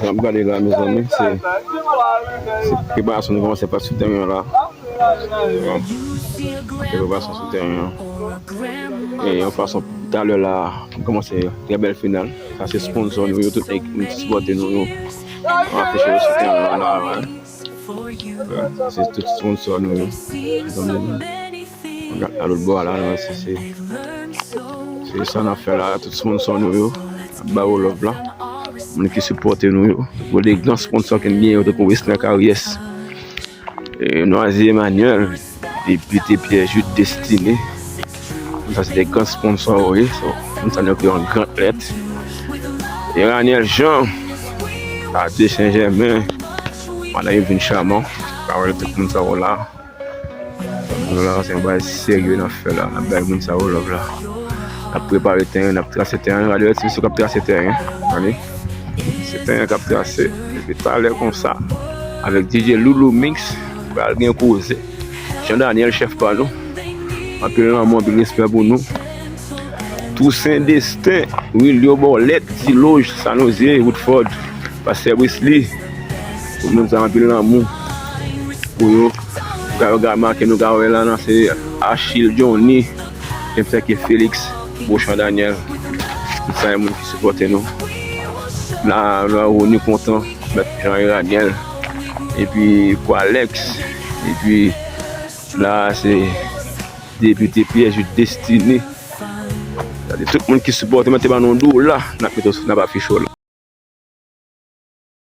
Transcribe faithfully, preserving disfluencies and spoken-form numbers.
N ap gade la, mezanmi, se, se preparasyon nou kòmanse fè sou teren an la. Bon, preparasyon sou teren an. E yon fason, talè la, nou kòmanse trè bèl final. Sa se sponsò nou yo, tout nèg ki sipòte nou yo. N ap afiche yo sou teren an la, wi. Wi, se tout sponsò nou yo. Mezanmi, gade la lòt bò a la, non, se, se, se sa n ap fè la, tout sponsò nou yo. N ap ba yo love la. Moun ki sipòte nou yo. Pou de gran sponsò ke n genyen yo, tankou Wesner Caries, e, Noisy Emmanuel, depite Pierre Jude Destiné. Sa se de gran sponsò yo ye. So, moun sa nou ekri an gran lèt. E Raniel Jean, Ade Saint Germain, madanm Yvonne Chamon, pa wè tout moun sa yo la. Nou la, se yon bagay serye n ap fè la. N ap bay moun sa yo love la. N ap prepare teren, n ap trase teren. Gade, se misye k ap trase teren. Tande? Se teren k ap trase. Depi talè konsa, avèk D J Loulou Mix, pral gen koze. Jean Daniel, chèf pa nou. Anpil lanmou, anpil respè pou nou. Toussaint Destin, Wilio Bòlèt, Diloj, Sanozye, Woodford, Pastè Brisly. Tout moun sa anpil lanmou pou yo. Nou ka remake, nou ka wè la, nan se Achille Johnny, Jemsèke Félix, Bochan Daniel. Tout sa e moun ki sipòte nou. La, la, Rony Kontan, Mèt Jean Eraniel, epi Kwalex, epi la, se depite Pierre Jude Destiné. Gade tout moun ki sipòte, mete ba nou dola, n ap mete, n ap afiche w la.